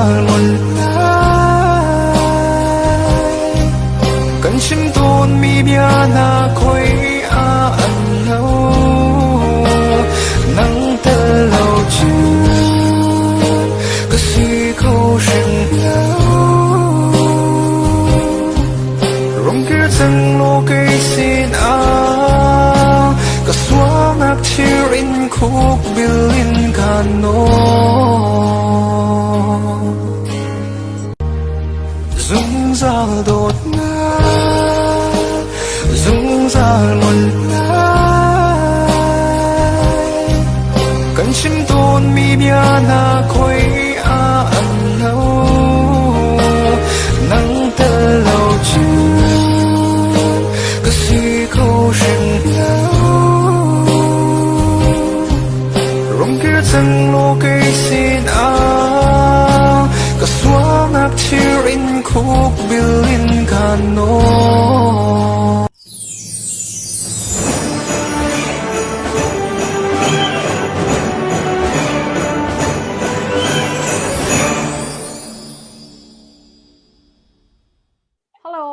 Zungzal ngol lai Kan chim tawn mi bia hna khoi ah an lo Nang tel lo cun ka si kho hrim lo Rungkir cang law kei sin ah ka sualnak thir in khuk bil in kan nawl. Zungzal dawtnak, zungzal ngol lai. Kan chim tawn mi bia hna khoi ah an lo. Nang tel lo cun ka si kho hrim lo. Rungkir cang law kei sin ah ka sualnak thir in khuk bil in kan nawl. Hello,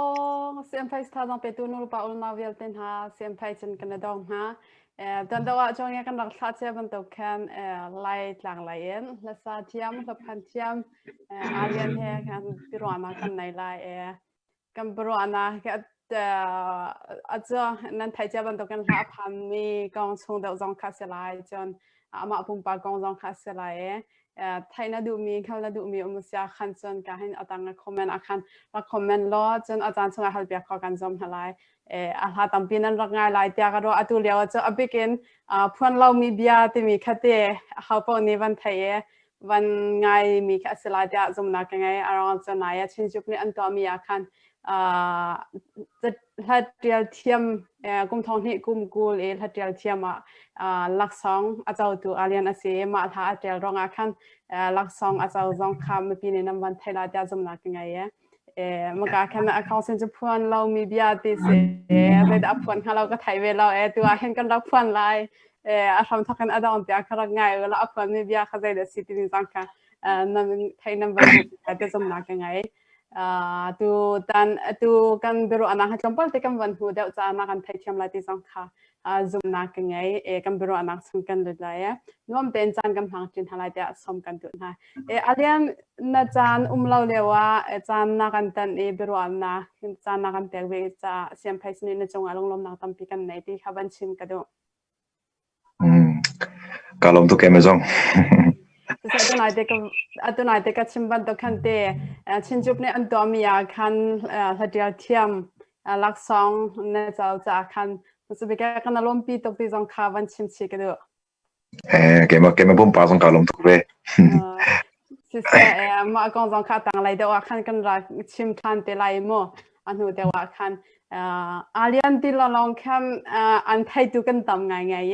CM5 thazaang petu nulepa unau vialte hna CM5 cun kan i dong hna. Eh, tuan deuh ah cawng kan rak thlah cia bantuk khan eh, lai tlang lai in hlasa thiam, hlaphan thiam, eh, Aryan he kan biaruahnak kan nei lai. Eh, kan biaruahnak a cu nan theih cia bantuk kan hla a phanmi kong chung deuh zong kha si lai. Cun amah pumpak kong zong kha si lai i theih na duhmi hngal na duhmi um sia khan cun ka hin atang a comment ah khan rak comment law cun a caan chungah hal piak kho kan zuam hna lai a hla tampi nan rak ngai lai tiah ka ruah atu lio cu a bikin phuan lomi bia timi khate ho paoh nih van thei i van ngai mi kha a si lai tiah zumnak ka ngei arawng cu nai ah Chinchup nih an tuahmi ah khan hla thiam kum thong hnih kum kul i hla ṭial thiam ah laksawng a cotu Alian a si i mah hla a ṭial ruangah khan laksawng a co zong kha mipi nih nan van thei lai tiah zumnak ka ngei i maka khan a khong sin cu phuan lomi bia ti si zeidah a phuan hnga lo ka thei ve lo e tu ah hin kan rak phuan lai a hram thawk in a dong tiang ka rak ngai la a phuan mi bia kha zeidah si timi zong kha nan thei nan van te zumnak ka ngei tu tan tu kan biaruahnak hi tlawmpal te kan van hmu deuh caah na kan theithiam lai ti zong kha zumnak ka ngei e kan biaruahnak chung kan lut lai e nuam tein caan kan hmang ṭin hna lai tiah som kan duh hna e alian na caan um lo lio ah caan na kan tan i biaruahnak caan na kan pek ve caah siamphai sinin na cungah lunglawmnak tampi kan nei ti kha van chim ka duh Kaa lawm tuk em zong. Atu nai te ka chim bantuk khan te Chinchup nih an tuahmi ah khan hlatial thiam laksawng na co caah khan bika kan lawmpi tuk ti zong kha van chim chih ka duh. Eh keimah keimah pumpak zong kaa lawm tuk ve. Siseh, mah kong zong kha tanglei deuh ah khan kan rak chim ṭhan te lai mu. A hnu deuh ah khan Alian ti lawng khan an theitu kan tam ngaingai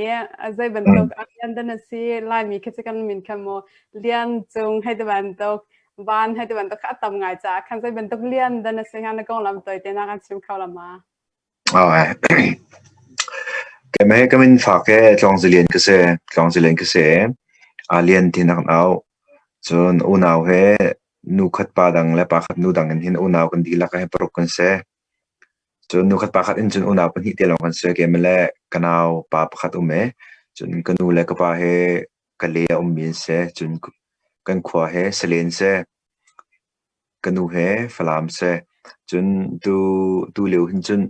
i zei bantuk Alian dan a si Laimi khi cu kan min khan mu Lian Cung hei ti bantuk Van hei ti bantuk kha a tam ngai caah khan zei bantuk Lian dan a si hnga na konglam tawi te na kan chim kho la ma? Keimah hi ka min fak he Tlawngzilian ka si. Tlawngzilian ka si. Aa lian ti nak an auh. Cun unau he nu khat pa dang le pa khat nu dang in hin unau kan dihlak he paruk kan si. Cun nu khat pa khat in cun unau pahnih te lawng kan si. Keimah le ka nau pa pakhat um i cun ka nu le ka pa he ka le a ummi an si. Cun kan khua he Salen si. Ka nu he Falam si. Cun tu tu lio hin cun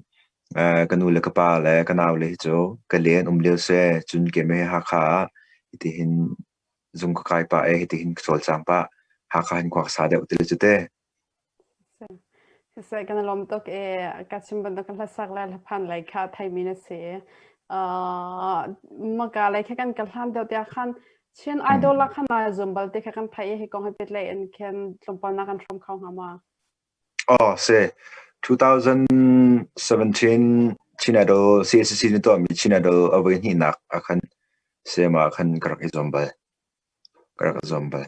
ka nu le ka pa le ka nau le hi cu ka le an um lio si. Cun keimah hi Hakha ah hitihin zung ka kai pah i hitihin ka cawlcang pah. Hakha hin khua ka sa deuh ti le cu te. Siseh kan i lawm tuk i ka chim bantuk kan hlasak le hlaphan lei kha theimi na si. Uh, maka lei kha kan kal hlan deuh tiah khan Chin Idol la khan naa zum bal ti kha kan theih i hi kong he pehtlaih in khin tlawmpal na kan hrawm kho hnga ma? Oh, si. 2017 Chin Idol CACC nih tuahmi Chin Idol a voi hnihnak ah khan CM ah khan ka rak i zuam bal. Ka rak i zuam bal.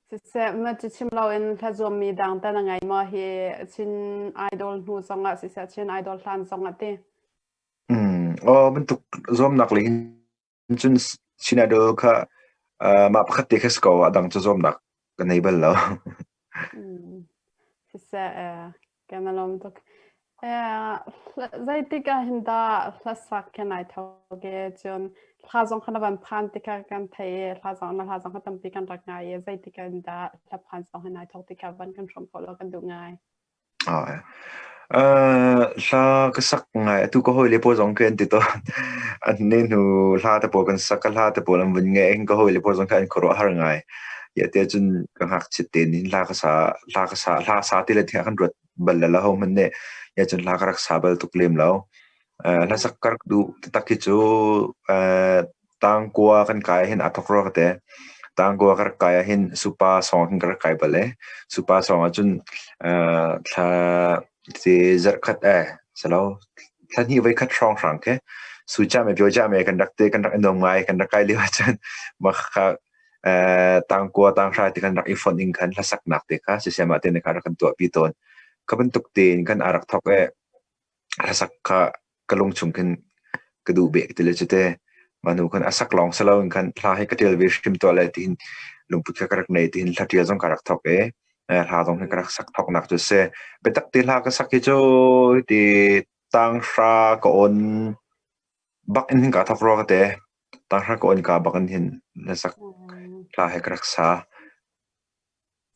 Siseh, ma cu chim loin hla zuammi dang ta na ngei maw hi Chin Idol hnu zongah siseh Chin Idol hlan zongah ti? Mm, oh, bantuk zuamnak lei hin cun Chin Idol kha mah pakhat te kha si ko a dang cu zuamnak ka nei bal lo. Siseh, kan i lawm tuk. Zeitik ah hin dah hlasak hi nai thawk i cun hla zong kha na van phan ti kha kan theih i hla zong na hla zong kha tampi kan rak ngai i zeitik ah hin dah hla phan zong hi nai thawk ti kha van kan hrawm khawh law kan duh ngai. Hla ka sak ngai. Atu ka hawile pawl zong khi an ti tawn. An ne hnu hla te pawl kan sak, ka hla te pawl an vun ngaih hin ka hawile pawl zong kha an khuaruahhar ngai. Tiah cun ka ngakchit tein hin hla ka sa, hla ka sa, hla sa ti le tiah kan ruat bal le lo hohmanh nih. Tiah cun hla ka rak sa bal tuk lem lo. Hlasak ka rak duh taktak hi cu Tangkua kan kai ahhin aa thawk rua ka ti. Tangkua ka rak kai ahhin Supa sawng hin ka rak kai bal i Supa sawng ahcun thla ti zarhkhat eh si lo thla hnih voikhat hrawnghrang khi sucam e pyocam e kan rak ti kan rak i nuam ngai kan rak kai lio ahcun mah khakha tangkua tanghra ti kan rak i fonh in khan hlasaknak te kha sisem ah te kha rak kan tuahpi tawn. Kha bantuk tein khan aa rak thawk i hlasak kha ka lungchung khin ka duh bik ti le cute mah hnu khan a sak lawng si loin khan hla hi ka ṭial ve hrim tuah le tihin lungput kha ka rak nei tihin hla ṭial zong ka rak thawk i hla zong hi ka rak sak thawknak cu a si. Biatak ti hla ka sak hi cu hiti tanghra ka awn bak in hin kaa thawk rua ka ti. Tanghra ka awn ka bak in hin hlasak hla hi ka rak sa.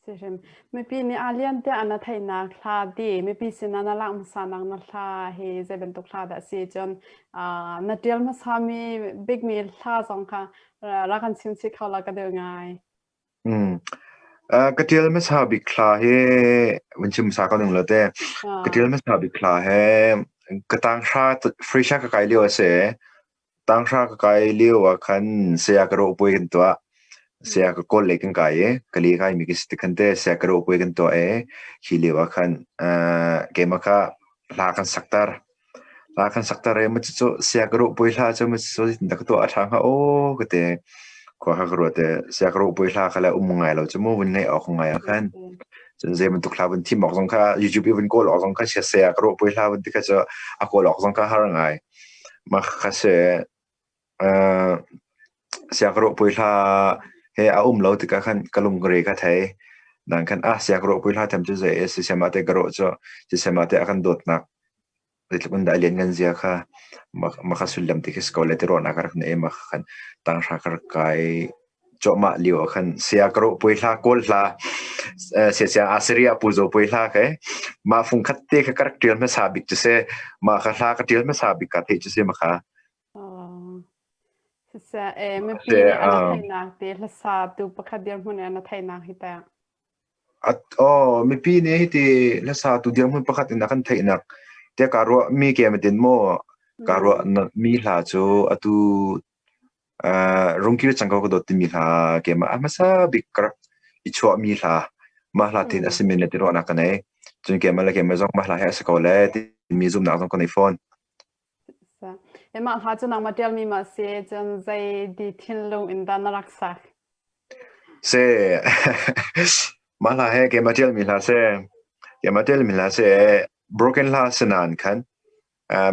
Sihrim. Mipi nih aa lian tiah na theihnak hla ti mipi sinah na lak hmasanak na hla hi zei bantuk hla dah a si cun na ṭial hmasami bikmi hla zong kha rak kan chim chih kho la ka duh ngai. Mm. Ka ṭial hmasa bik hla hi vun chim hmasa ko ning law te. Ka ṭial hmasa bik hla hi ka tanghra Frisia ka kai lio a si. Tanghra ka kai lio ah khan saya ka rawh puai kan tuah. Saya ka kawl lei kan kai i ka le kaimi ka si ti khan te saya ka rawh puai kan tuah i hi lio ah khan keimah kha hla kan sakter. Hla kan sakter i cucu saya ka rawh puai hla cu zeitindah ka tuah a ṭha hnga aw ka ti. Khua kha ka ruat i saya ka rawh puai hla kha le um ngai lo cu mu vun ngaih awk ngai ah khan. Cun zei bantuk hla vun thim awk zong kha YouTube i vun kawl awk zong kha saya ka rawh puai hla vun ti kha cu a kawl awk zong kha har ngai. Mah kha si. Siangpahrang hla he a um lo tikah khan ka lungre ka thei. Nang khan ah siangpahrang hla tham cu zei a si siamah te ka rawh cu sisem ah te a kan dawtnak zeitluk in dah a lianngan zia kha mah kha sullam ti khi si ko le ti ruahnak ka rak nei i mah kha khan tanghra ka rak kai cuahmah lio ah khan sia ka rawh puai hla kawl hla sia sia Assyria pu zo puai hla ke mah fung khat te kha ka rak ṭial hmasa bik cu si mah kha hla ka ṭial hmasa bik ka theih cu si ma kha Siseh, mipi nih an theihnak te hlasa tu pakhat dirhmun in an theihnak hi teh. Aw, mipi nih hiti hlasa tu dirhmun pakhat in a kan theihnak tiah kaa ruah mi ke matin maw kaa ruah mi hla cu atu Rungkil cang ko ka dawt timi hla keimah a hmasa bik ka rak i chuahmi hla mah hla tin a si men le ti ruahnak ka nei. Cun keimah le keimah zong mah hla hi a si ko le timi zumhnak zong ka nei fawn. Mah hla cu nangmah ṭialmi ma si cun zei di thinlung in dah na rak sak? Si mah hla hi keimah ṭialmi hla si. Keimah ṭialmi hla si. Broken hla si nain khan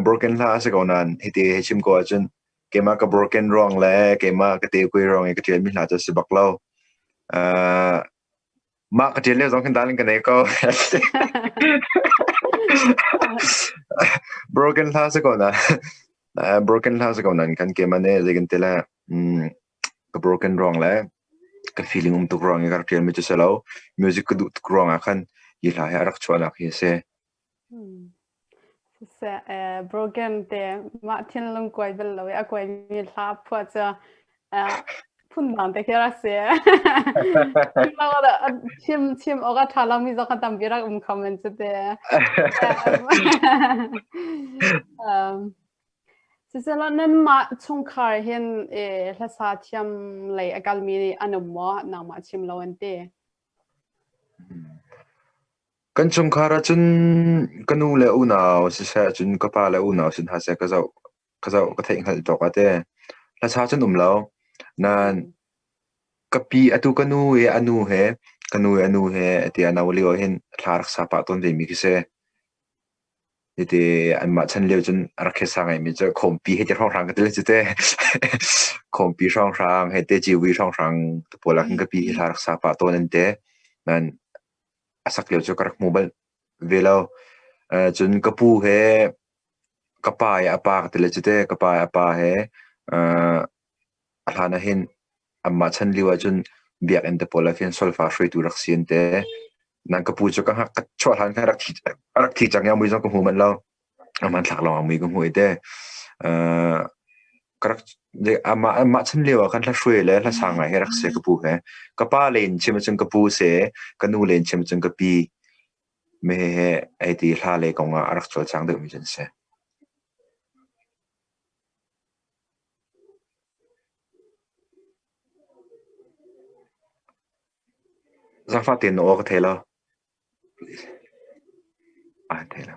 broken hla a si ko nain hiti hei chim ko ahcun keimah ka broken ruang le keimah ka te kui ruang i ka ṭialmi hla cu a si bak lo. Mah ka ṭial lio zong khin darling ka nei ko. Broken hla si ko na. Broken hla si ko nan kan keimah nih zei kan ti le ka broken ruang le ka feeling um tuk ruang i ka rak ṭialmi cu si lo. Music ka duh tuk ruang ah khan hi hla hi a rak chuahnak hi a si. Siseh, broken te mah thinlung kuai bal lo i a kuaimi hla phuah cu phundang te khi rak si. Chim chim awk a ṭha lomi zong kha tampi rak um kho men cu te. Siseh nanmah chungkhar hin hlasa thiam lei a kalmi an um maw? Nangmah chim lo an ti. Kan chungkhar ahcun ka nu le unau siseh cun ka pa le unau sin hna seh ka zoh ka zoh ka theihhngalh tawk ah teh hlasa cun um lo. Nain ka pi atu ka nu i a nu he ka nu i a nu he ti a no lio ahhin hla rak sa pah tawn vemi khi si. Hiti anmah chan lio cun a rak khesa ngaimi cu khawmpi hei ti hrawnghrang ka ti le cu te. Khawmpi hrawnghrang hei te ciwi hrawnghrang te pawl ah khin ka pi hi hla rak sa pah tawn an ti. Nain a sak lio cu ka rak hmu bal ve lo. Cun ka pu he ka pa i a pa ka ti le cu te ka pa i a pa he a hlan ah hin anmah chan lio ahcun biakinn te pawl ah khin solfa hruaitu rak si an ti. Nan ka pu cu ka hngak ka chuah hlan khan a rak thi cang i a mui zong ka hmu manh lo. A hmanthlak lawng a mui ka hmu i te. Ka rak amah amah chan lio ah khan hla hruai le hla sang ngai hi rak si ka pu he. Ka pa len chim ahcun ka pu si, ka nu len chim ahcun ka pi. Me he hei ti hla le kong ah a rak cawlcang deuhmi cu an si. Zaangfah tein na aw ka thei lo. Ah, thei lo.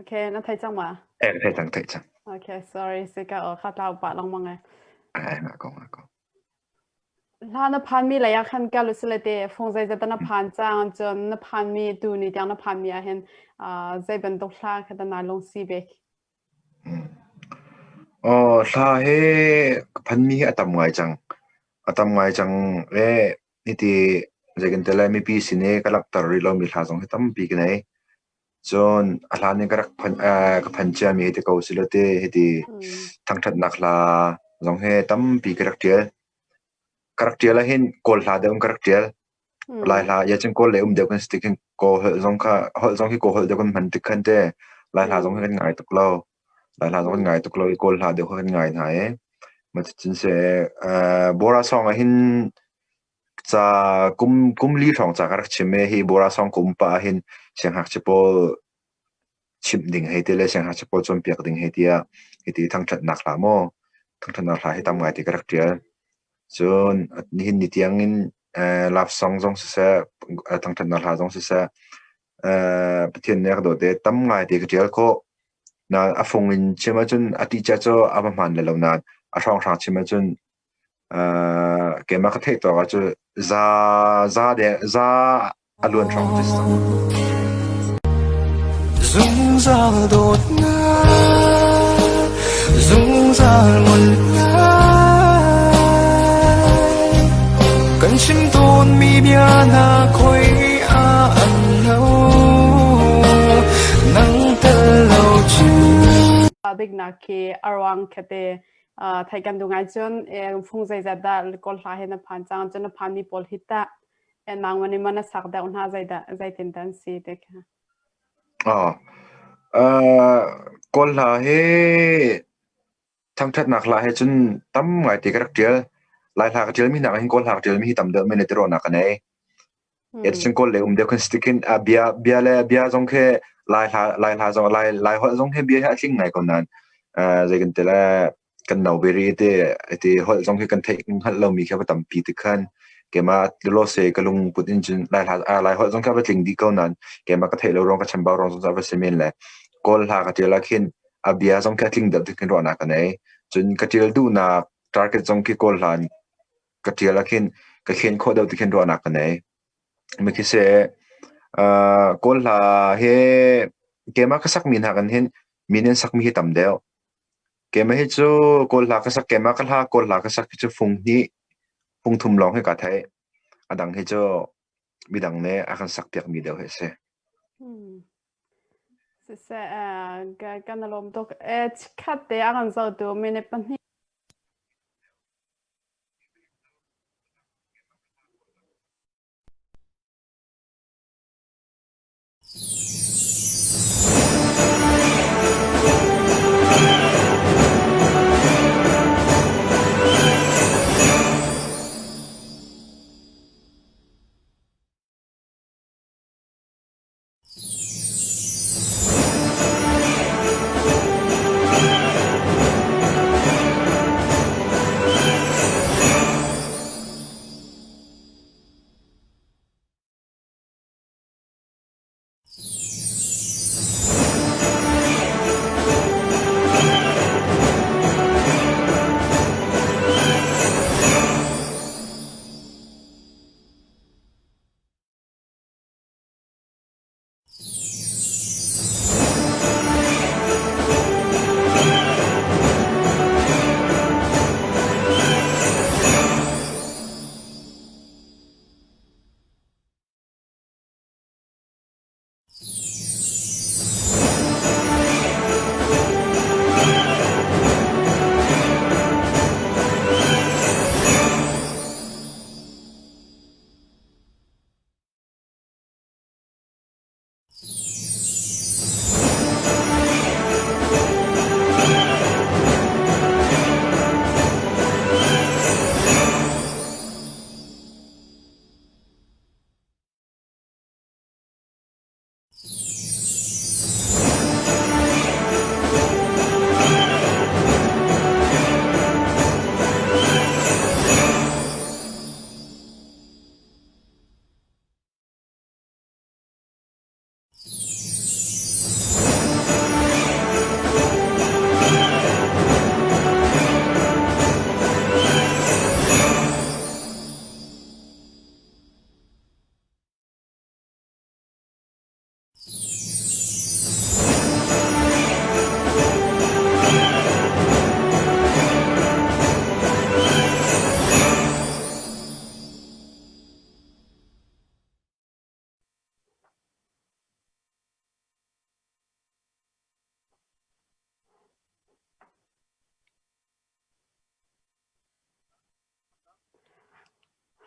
Okay, na thei cang ma? Eh, thei cang, thei cang. Okay, sorry, sika aw kha tlau pah lengmang e. Ai, ma ko, ma ko. Hla na phanmi lei ah khan kal usile te fung zeizat na phan cang cun na phanmi tu ni tiang na phanmi ah hin zei bantuk hla kha dah naa lungsi bik? Aw, hla hi ka phanmi hi a tam ngai cang. A tam ngai cang e hiti zei kan ti lai mipi sin i ka langhter rih lomi hla zong hi tampi ka nei. Cun a hlan in ka rak phan ka phan ciami hi ti ko silo te hiti thangṭhatnak hla zong hi tampi ka rak ṭial. Ka rak ṭial ahhin Kawl hla deuh in ka rak ṭial. Lai hla ia cun Kawl lei um deuh kan si tik hin Kawl holh zong kha holh zong hi Kawl holh deuh kan hman tik khan te Lai hla zong hi kan ngai tuk lo. Lai hla zong kan ngai tuk lo i Kawl hla deuh kha kan ngai hna i mah cucun seh Bora song ah hin ca kum kum li hrawng ca ka rak chim i hi Bora song ka um pah ah hin siangngakchia pawl chimh ding hei ti le siangngakchia pawl cawnpiak ding hei tiah hiti thangṭhatnak hla maw thangṭhatnak hla hi tam ngai te ka rak ṭial. Cun nihin ni tiang in love song zong siseh thangṭhatnak hla zong siseh Pathian nih a ka dawt i tam ngai te ka ṭial khawh. Nain a fung in chim ahcun a ṭihcia cu a va hmaan le lo nain a hrawnghrang chim ahcun keimah ka theih tawk ahcun za za deng za a luan hrawng cu si cang. Zungzal dawtnak, zungzal ngolnak, kan chim tawnmi bia hna khoi ah an lo, nang tel lo cu. Biknak khi a ruang khate theih kan duh ngai cun fung zeizat dah Kawl hla he na phan cang cun na phanmi pawl hi tah nangman in man a sak deuh hna zeidah zeitin dah an si te kha. Kawl hla hi thangṭhatnak hla he cun tam ngai te ka rak ṭial. Lai hla ka ṭialmi hna hin Kawl hla ka ṭialmi hi tam deuh men le ti ruahnak ka nei. Cun Kawl lei um deuh khan si tik hin bia bia le bia zong khi Lai hla Lai hla zong Lai Lai holh zong hi bia hi a tling ngai ko nain zei kan ti le kan no ve rih ti ti holh zong hi kan theih hngalh lomi khi a va tampi ti khan keimah lawse ka lungput in cun Lai hla Lai holh zong khi a va tling dih ko nain keimah ka theih lo ruang ka chambau ruang zong a va si men le Kawl hla ka ṭial ah khin a bia zong khi a tling deuh ti khin ruahnak ka nei. Cun ka ṭial duhnak target zong khi Kawl hla in ka ṭial ah khin ka khen khawh deuh ti khin ruahnak ka nei. Mikhi seh Kawl hla he keimah ka sakmi hna kan hin min in sakmi hi tam deuh. Keimah hi cu Kawl hla ka sak keimah ka hla Kawl hla ka sak hi cu fung hnih fung thum lawng hi kaa theih. A dang hi cu midang nih a kan sakpiakmi deuh hi a si. Siseh, kan i lawm tuk. Chikkhat te a kan zohtu minute pahnih.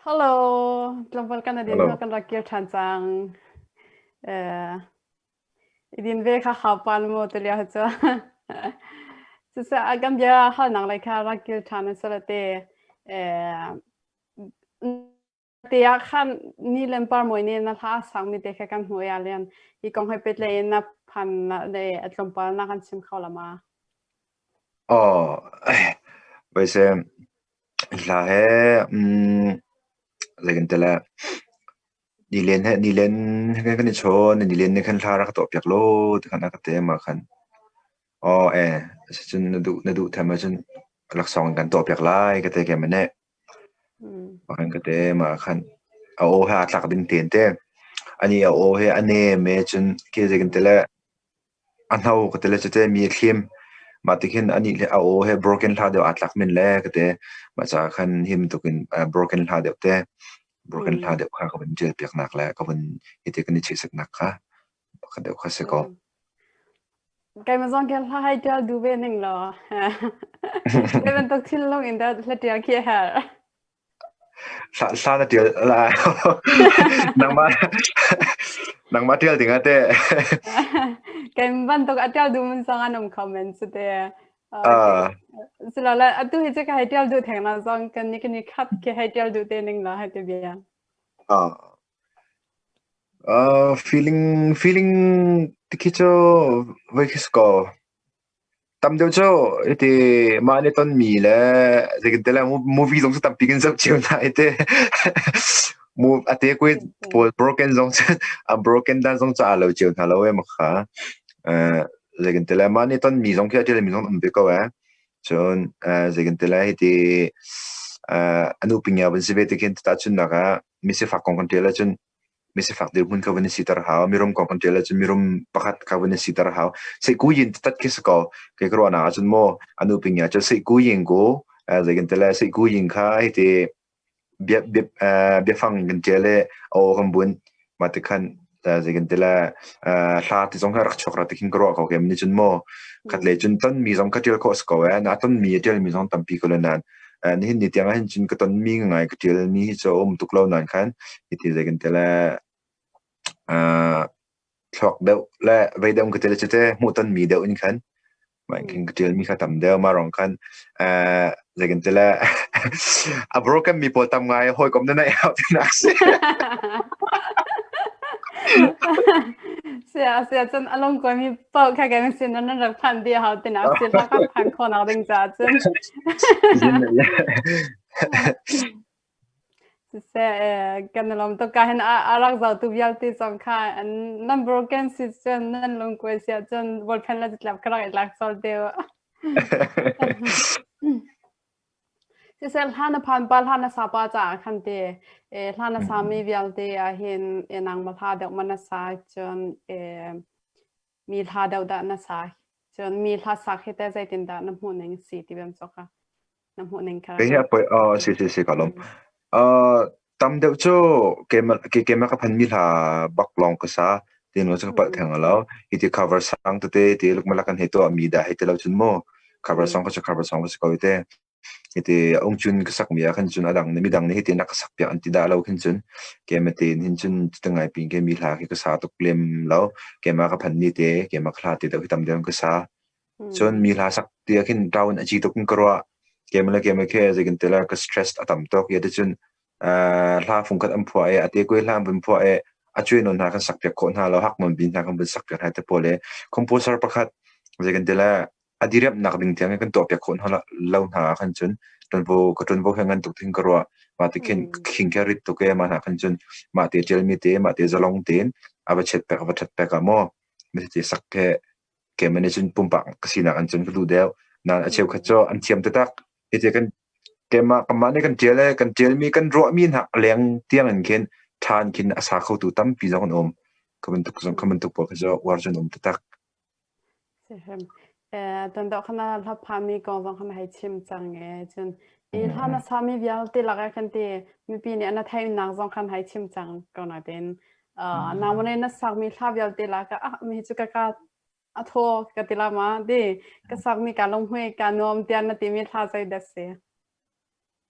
Hello, tlawmpal kan adin Hello. hnu kan rak kir ṭhan cang. Eh, idin ve kha haupan mu te lia cu. Cucaah kan bia halnak lei kha rak kir ṭhan an sala te. Eh, te ah khan ni len par moi ne na hla sang mi te kha kan hmu ya lian. Hi kong he petlai in na phan na le a tlawmpal na kan chim kho lama. Oh, veise hla he zeikan te le nilen he nilen he kan i chawn nilen nih khan hla rak tuah piak law ti khan a ka te ma khan. Oh eh asicun na duh na duh them ahcun laksawng in kan tuah piak lai ka te ke mane. Ma khan ka te ma khan a aw he aa tlak ding ten te. Ani a aw he a nem e cun ke zeikan te le A hno ka ti le cite mi a thlim. Mah ti khin anih le a aw he broken hla deuh aa tlak men le ka ti. Mah caah khan hi bantuk in broken hla deuh te broken hla deuh kha ka vun ṭial piaknak le ka vun hiti kan i chehsetnak kha pakhat deuh kha si ko. Keimah zong khi hla hai ṭial duh ve ning law. Zei bantuk thinlung in dah hla ṭial khi a herh? Hla na ṭial lai. Nangmah nangmah ṭial ding ah teh. Kan bantuk a ṭial duh mun zong an um kho men cu te. Silole atu hi cu ka hei ṭial duh theng na zong kan ni kan i khat khi hei ṭial duh te ning la hei ti bia. Feeling feeling tikhi cu voi khi si ko. Tam deuh cu hiti mah nih tonmi le zeitin le movie zong cu tampi kan zoh cio hna hiti. A te kuit pawl broken zong cu a broken dan zong cu aa lo cio hna lo ee mah kha. Zeitin le mah nih tonmi zong khi a ṭialmi zong an um ve ko ee. Cun zeitin le hiti a nu pingia van si ve ti khin tahchunhnak ah misifak kong kan ṭial ahcun misifak dirhmun kha van i siter hau mirum kong kan ṭial ahcun mirum pakhat kha van i siter hau seikuyin tat khi si ko kei ka ruahnak ahcun maw anu pingya cu seikuyin ko zeikan tele seikuyin kha hiti bia bia biafang in kan ṭial i aw kan bun mah ti khan zeikan tele hla ti zong kha rak chuak ra ti khin ka ruah ko kem ni cun maw khat le cun ton mi zong ka ṭial khawh si ko eh na ton mi a ṭial mi zong tampi ko le nan Nihin ni tiang ahhin cun ka tonmi ngai ka ṭialmi hi cu a um tuk lo nain khan hiti zei kan ti le thluak deuh le vei deuh ka ti le cite hmuhtonmi deuh in khan mah in khin ka ṭialmi kha tam deuh. Mah ruang khan zei kan ti le a broken mi pawl tam ngai hawikom na neih hau tinak a si. Sia sia cun a lungkuai mi paoh kha kan sin nan rak phan dih hau tinak si hla kan phan khawhnak ding caah cun. Siseh kan lawm tuk ka hin a rak zohtu vialte zong kha nan broken si cun nan lungkuai si ahcun ballpen le catlap ka rak i lak colh deuh. Siseh hla na phan pa hla na sa pa caah khan te hla na sami vialte ahhin nangmah hla deuh ma na sa cun mi hla deuh dah na sa cun mi hla sak hi teh zeitindah na hmuh ning si ti bantuk kha na hmuh ning kha Kei hi a poi si si si ka lawm. Tam deuh cu keimah keimah ka phanmi hla bak lawng ka sa. Ti nu cu ka palh theng lo. Hi ti cover sang tete ti lukmalak kan hei tuah mi dah hei ti lo cun mu. Cover song ka cu cover song ka si ko te. Hiti ungcun ka sakmi ah khan cun a dang nih midang nih hitin a ka sak piak an ti dah lo khin cun keimah tein hin cun cuti ngai pin ke mi hla khi ka sa tuk lem lo. Keimah ka phanmi te keimah ka hla te deuh hi tam deuh in ka sa. Cun mi hla sak ti ah khin ṭaun a ci tuk in ka ruah. Keimah le keimah khi zeikan ti la ka stress a tam tuk. Ia ticun hla fungkhat an phuah i a te kuai hla an vun phuah i a cuai nawn hna kan sak piak khawh hna lo hak nawn bi hna kan vun sak piak hna te pawl i composer pakhat zeikan ti la a diriamhnak ding tiang in kan tuah piak khawh hna lo hna ah khan cun ṭuanvo ka ṭuanvo he ngan tuk thing ka ruah. Mah ti khin khing khe rit tuk e mah hna khan cun mah te ṭialmi te mah te zalong tein a va chet pek a va ṭhat pek ah maw mi sak he Keimah nih cun pumpak ka sinak in cun ka duh deuh. Nain a cheukhat cu an thiam taktak. Hiti kan keimah kanmah nih kan ṭial i kan ṭialmi kan ruahmi hna leng tiang in khin ṭha in khin a sa khotu tampi zong an um. Kha bantuk zong kha bantuk pawl kha cu uar cun um taktak. Tan dawh khana hla phami kong zong khan hei chim cang e cun i hla na sami vialte lak ah khan ti mipi nih an theihnak zong khan hei chim cang ko na tin Nangmah na sakmi hla vialte lak ah mi cu ka ka a thaw ka ti la ma di ka sakmi ka lunghmui ka nuam tiah na timi hla zei dah si?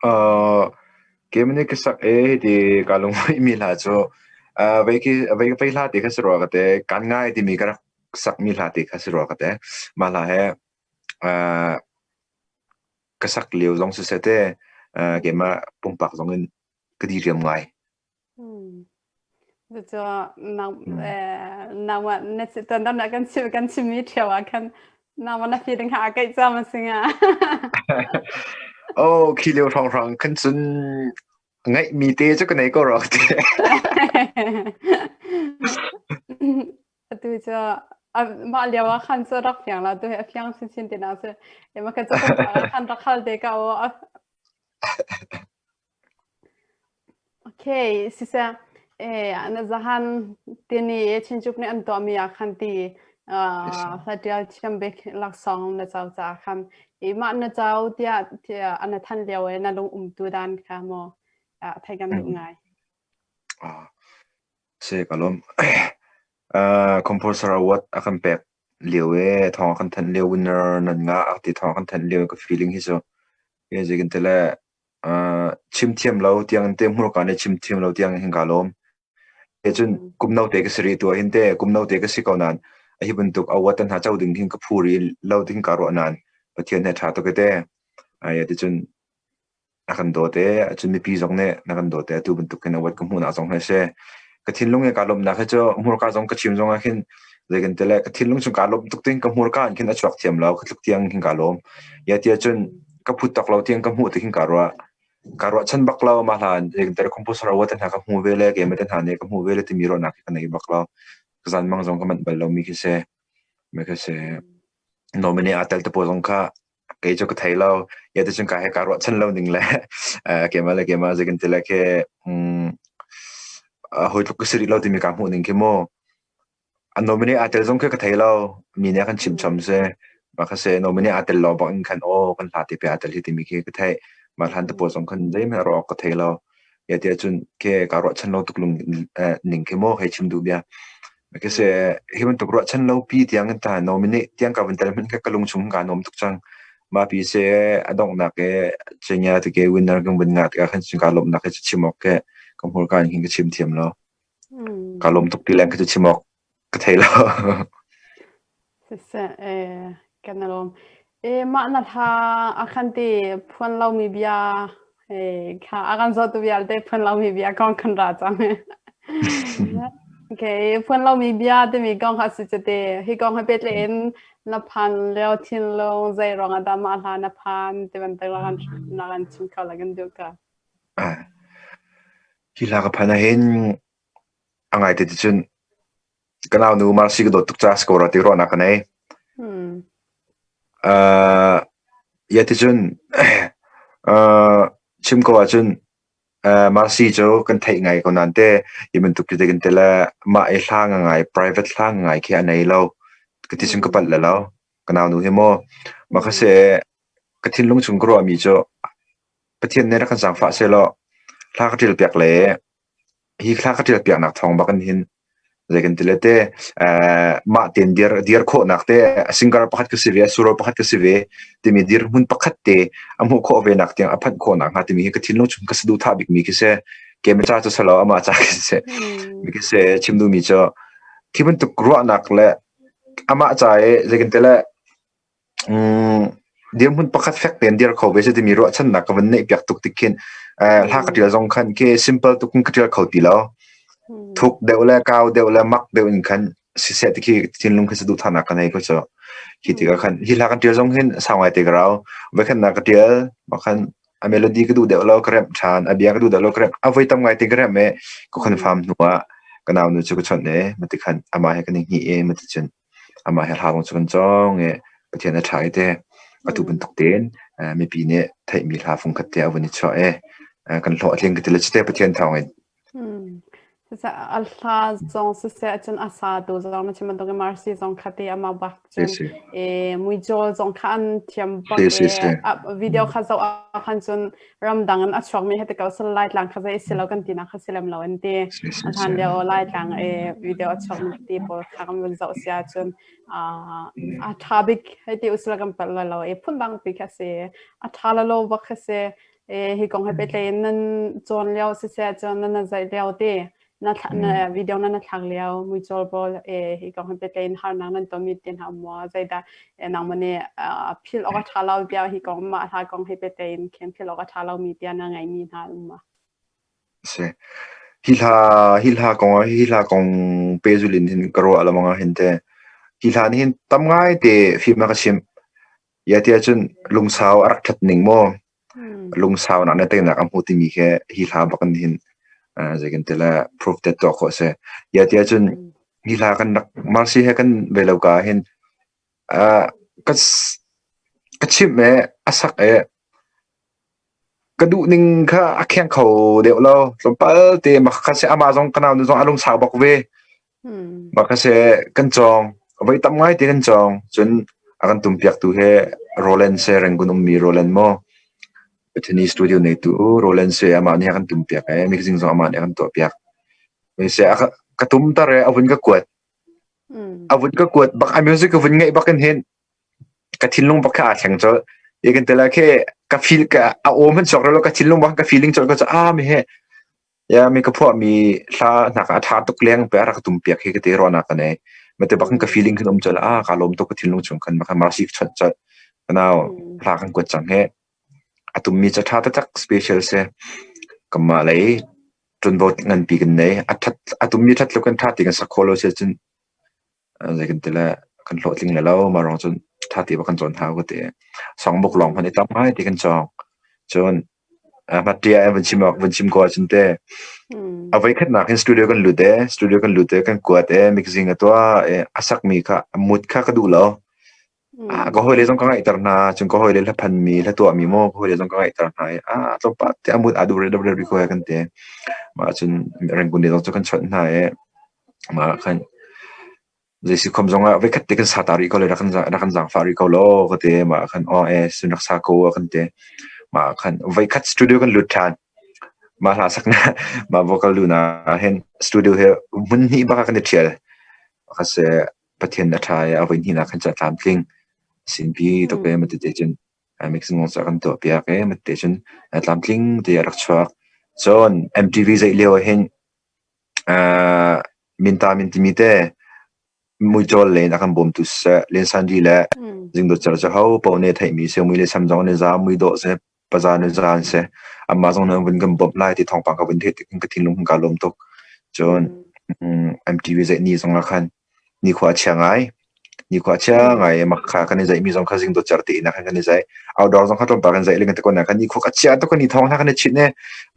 Uh, Keimah nih ka sak i hiti kaa lunghmuihmi hla cu vei khi vei hla ti kha si rua ka ti. Kaan ngai timi ka rak sakmi hla ti kha si rua ka ti. Mah hla hi ka sak lio zong siseh te keimah pumpak zong in ka diriam ngai. Cucu nangmah na tuandam kan chim kan chimmi ṭheo ah khan nangmah na feeling kha aa keih cam a si hnga. Oh, khi lio hrawnghrang khan cun ngaihmi te cu ka nei ko rua te. Atu cu mah lio ah khan cu rak fiang la tu hi a fiang chinchin ti na si. Ema khan cu khan rak hal te ka o. Okay, siseh eh na zahan tini Chinchuk nih an tuahmi ah khan ti hlatial thiam bik laksawng na co caah khan i mah na co tiah tiah ana than lio e na lung um tu dan kha maw thei kan duh ngai. Ah, si ka lawm. Composer award a kan pek lio e thawng a kan thanh lio winner nan ngah a ti thawng a kan thanh lio ka feeling hi cu zei kan ti le chim thiam lo tiang te hmurka nih chim thiam lo tiang hin kaa lawm. Cun kum note ka si rih tu ahhin te kum note ka si ko nain hi bantuk award hna co ding hin ka phu rih lo ding kaa ruah nain Pathian he ṭha tuk te. Ai ticun a kan dawt e cun mipi zong nih na kan dawt e atu bantuk hin award ka hmuhnak zong hi a si. Ka thinlung he kaa lawmhnak hi cu hmurka zong ka chim zong ah khin zei kan ti le ka thinlung chung kaa lawm tuk tin ka hmurka in khin a chuak thiam lo ka tluk tiang khin kaa lawm. Ya tiah cun ka phut tak lo tiang ka hmuh ti khin kaa ruah. Kaa ruahchan bak lo mah hlan zei kan ti le composer award te hna ka hmu ve le keimah te hna nih ka hmu ve le timi ruahnak hi ka nei bak lo. Ka zanmang zong ka manh bal lomi khi si. Me khi si. Nominee aa tel te pawl zong kha kei cu ka thei lo. Ya ti cun ka he kaa ruahchan lo ning le keimah le keimah zei kan ti le khi hawi tluk ka si rih lo timi kaa hmuh ning khi mu. A nominee aa tel zong khi ka thei lo. Mi nih a kan chimh chom si. Mah kha si nominee aa tel lo bak in khan aw kan hla te pe aa tel hi timi khi ka theih. Mah hlan te pawl zong khan zeihmanh ruah awk ka thei lo. Ya tiah cun khi kaa ruahchan lo tuk lung ning khi maw hei chim duh bia. Mah khi si hi bantuk ruahchan lo pi tiang in ta nominee tiang ka vun tel hmanh kha ka lung chung kaa nuam tuk cang. Mah pi si a donghnak i Cenya tike winner kan vun ngah tikah khan cun kaa lawmhnak hi cu chim awk khi ka hmurka in hin ka chim thiam lo. Kaa lawm tuk ti leng khi cu chim awk ka thei lo. Siseh, eh, kan i lawm. Eh, mah na hla a khan ti phuan lomi bia eh, kha a kan zawtu vialte phuan lomi bia kong kan ra cang. Okay, phuan lomi bia timi kong kha si cite. Hi kong he pehtlaih in na phan lio thinlung zei ruang ah dah mah hla na phan ti bantuk na kan na kan chim kho la kan duh ka. Hi hla ka phan ahhin a ngaite ti cun ka naunu Marcy ka dawt tuk caah si ko rua ti ruahnak ka nei. Uh, ya ti cun uh, chim ko ahcun uh, Marcy cu kan theih ngai ko nain te hi bantuk ti kan ti le mah i hla ngai private hla ngai khi a nei lo. Ka ti cun ka palh le lo. Ka naunu hi maw mah kha se ka thinlung chung ka ruahmi cu Pathian nih rak kan zaangfah sehlaw hla ka ṭial piak le hi hla ka ṭial piaknak thawng bak in hin zei kan ti le te mah tein dir dir khawhnak te a singer pakhat ka si ve a suro pakhat ka si ve timi dirhmun pakhat te a hmuh khawh ve nak tiang a phanh khawh nak hnga timi hi ka thinlung chung ka saduhthah bikmi khi si keimah ca cu salo amah ca khi si mi khi si chim duhmi cu khi bantuk ruahnak le amah ca i zei kan ti le Dirhmun pakhat fek tein dir kho ve si timi ruahchannak ka van neih piak tuk tik khin hla ka ṭial zong khan khi simple tuk in ka ṭial kho ti lo. Thuk deuh le kau deuh le mak deuh in khan siseh ti khi thinlung khi saduhthahnak ka nei ko cu. Hi tikah khan hi hla kan ṭial zong hin sau ngai te ka rau. Voikhatnak ka ṭial, khan a melody ka duh deuh lo ka remh ṭhan, a bia ka duh deuh lo ka remh. A voi tam ngai te ka remh i ka confirm hnu ah ka nau nu cu ka chawnh i mati khan amah he kan i hngih i mati cun Amah he hla zong cu kan cawng i Pathian a ṭha i te atu bantuk tein mipi nih theihmi hla fungkhat te a vun i chuah i kan hlawh a tling ka ti le cite Pathian thawngin. A hla zong siseh cun a sa tu zong na chim bantuk in Marcy zong kha te amah bak cun e muicawl zong kha an thiam bak e video kha zoh ah khan cun ramdang in a chuakmi he te ko sal Laitlang kha zei si lo kan tinak kha si lem lo an ti. A hlan lio Laitlang e video a chuakmi ti pawl kha kan vun zoh sia cun a tha bik hei ti usila kan palh lo e phundang pi kha si a tha la lo bak kha si. Hi kong he pehtlaih in nan cawn lio siseh cun nan zaih lio te na na video na na thlak lio muicawl pawl hi kong he pehtlaih in harnak nan tonmi te hna um maw? Zeidah nangmah nih philh awk a ṭha lo tiah hi kong mah hla kong he pehtlaih in khin philh awk a ṭha lomi tiah na ngeihmi hna um maw? Si. Hi hla hi hla kong ah hi hla kong pehzulh in hin ka ruah lengmang ah hin teh hi hla nih hin tam ngai te fim a ka chimh. Ia tiah cun lungsau a rak ṭhat ning maw lungsaunak le teinak a hmu timi khi hi hla bak in hin zei kan ti le proof te tuah khawh a si. Ia tiah cun hi hla kan rak Marcy he kan ve lo ka hin ka ka chimh e a sak e ka duh ning kha a kheng kho deuh lo. Tlawmpal te makha si amah zong ka nau nu zong a lungsau bak ve. Mah kha kan cawng. Voi tam ngai te kan cawng. Cun a kan tumpiaktu he Roland se Rangoon ummi Roland maw Bethany studio neitu Roland se amah nih a kan tumpiak e mixing zong amah nih a kan tuahpiak. Se a ka tumter e a vun ka kuat. A vun ka kuat bak a music ka vun ngaih bak in hin ka thinlung bak kha aa thleng colh. I kan tela khi ka feel ka a aw hmanh chuak lo ka thinlung bak ka feeling colh ka cu ah mi he Ya mi ka phuahmi hla hna kha a ṭha tuk leng pe a rak tum piak hi ka ti ruahnak ka nei. Mate bak ka feeling khan um colh ah ka lawm tuk ka thinlung chung khan maka mercy ka chawnh colh. Kanau hla kan kuat cang he. A tummi ca ṭha taktak special si. Kanmah lei ṭunvo nganpi kan nei. A ṭhat a tummi ṭhat lo kan ṭha ti kan sak khawh lo si cun zei kan ti le kan hlawhtling le lo mah ruang cun ṭha te bak kan cawn hau ka ti. Songbook lawng hmanh i tam ngai ti kan cawng. Cun hmatṭia in vun chim awk vun chim ko ahcun te a voikhatnak hin studio kan lut e studio kan lut e kan kuat e mixing a tuah e a sakmi kha a mood kha ka duh lo. Ka hawile zong ka ngaihter hna cun ka hawile hla phanmi hla tuahmi maw ka hawile zong ka ngaihter hna i ah tlawmpal te a mood aa duh rih lo rih ko e kan ti. Mah cun Rangoon zong cu kan chawnh hna i mah khan zeisikhom zongah voikhat te kan sa ta rih ko le rak kan rak kan zaangfah rih ko law ka ti. Mah khan aw e sun rak sa ko a kan ti. Mah khan voikhat studio kan lut ṭhan. Mah hla saknak mah vocal luhnak ah hin studio he hmun hnih bak ah kan i ṭhial. Ka se Pathian a ṭha i a voihnihnak khan ca tlamtling sinpi tuk e mate cun mixing ca kan tuah piak e mate cun tlamtling te a rak chuak. Cun MTV zeih lio ah hin minta min timi te muicawl len a kan bawmtu siseh Len Sandi le Zingdawt Cer cu ho paoh nih theihmi si mui le sam zong an i za mui dawh si paza nu za an si. Amah zong nih vun kan bawmh lai ti thawngpang ka vun theih tik ka thinlung ka lawm tuk. Cun MTV zeih ni zong ah khan nikhua a chia ngai. Nikhua a chia ngai mak kha kan i zeihmi zong kha zingdawt cer te ina khan kan i zeih. Outdoor zong kha tlawmpal kan zeih le kan ti ko na khan nikhua a chia tuk kan i thawng hna kan i chit ne.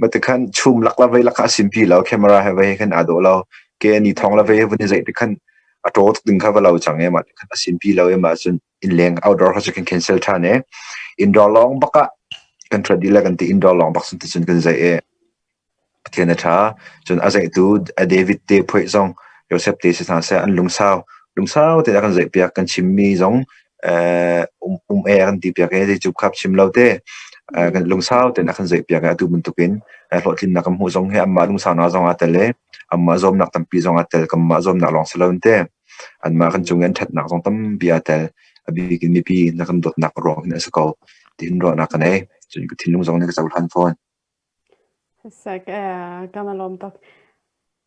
Mate khan chum lak la vei lak kha a simpi lo camera he vei khan aa dawh lo. Ke ni thawng la vei vun i zeih ti khan a ṭaw tuk ding kha va lo cang e mah khan a simpi lo e mah cun innleng outdoor kha cu kan cancel ṭhan i indoor lawng bak ah kan ṭhuat dih le kan ti indoor lawng bak cun kan zeih i Pathian a ṭha. Cun a zeihtu David te phoih zong Joseph te si hna seh an lungsau lungsau tein a kan zeihpiak kan chimmi zong um um e a kan ti piak i zeicup khap chim lo te kan lungsau tein a kan zeihpiak i atu bantukin hlawhtlinnak kan hmuh zong hi anmah lungsaunak zong aa tel i anmah zuamnak tampi zong aa tel kanmah zuamnak lawng si lo in te Anmah kan cung i an ṭhatnak zong tampi aa tel. A bik in mipi na kan dawtnak ruang hin a si ko tiin ruahnak ka nei. Cun ka thinlung zong nih ka cohlan fawn. Sek eh kan i lawm tuk.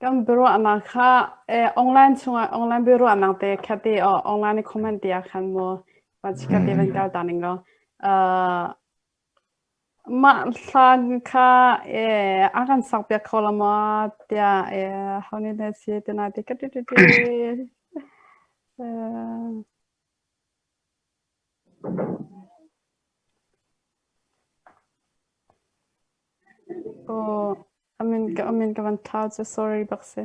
Kan biaruahnak kha eh, online chungah online biaruahnak te kha te oh, online i comment te ah khan mu van chikhat te van kal ta ning law uh, Mah hlan kha a kan sakpiak kho la maw tiah ho nih dah a si ti na ti ka ti ti ti. Aw, a min ka a min ka van thlau cu sorry bak si.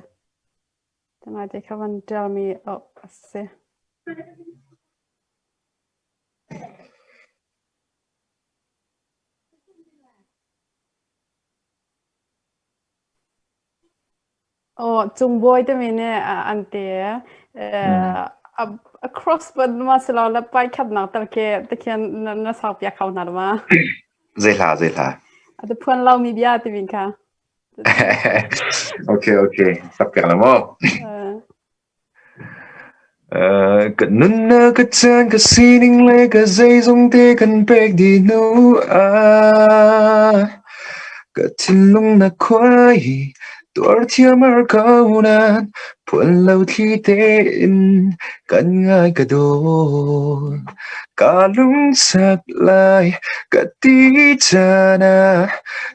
Tanaite kha van ṭialmi oh a si. Aw, cungbawi timi nih an ti. A cross ban ma si lo le pai khatnak tal khi tikhian na sau piak kho hna ma? Zei hla, zei hla. A ti phuan lomi bia timi kha. Okay, okay. Sak piak la maw? Ka nunnak ka caan ka sining le ka zeizong te kan pek dih hnu ah ka thinlung na khuai tuar thiam ar ko nain phuan lo thli tein kan ngai ka dawt. Ka lungsak lai ka ti caan ah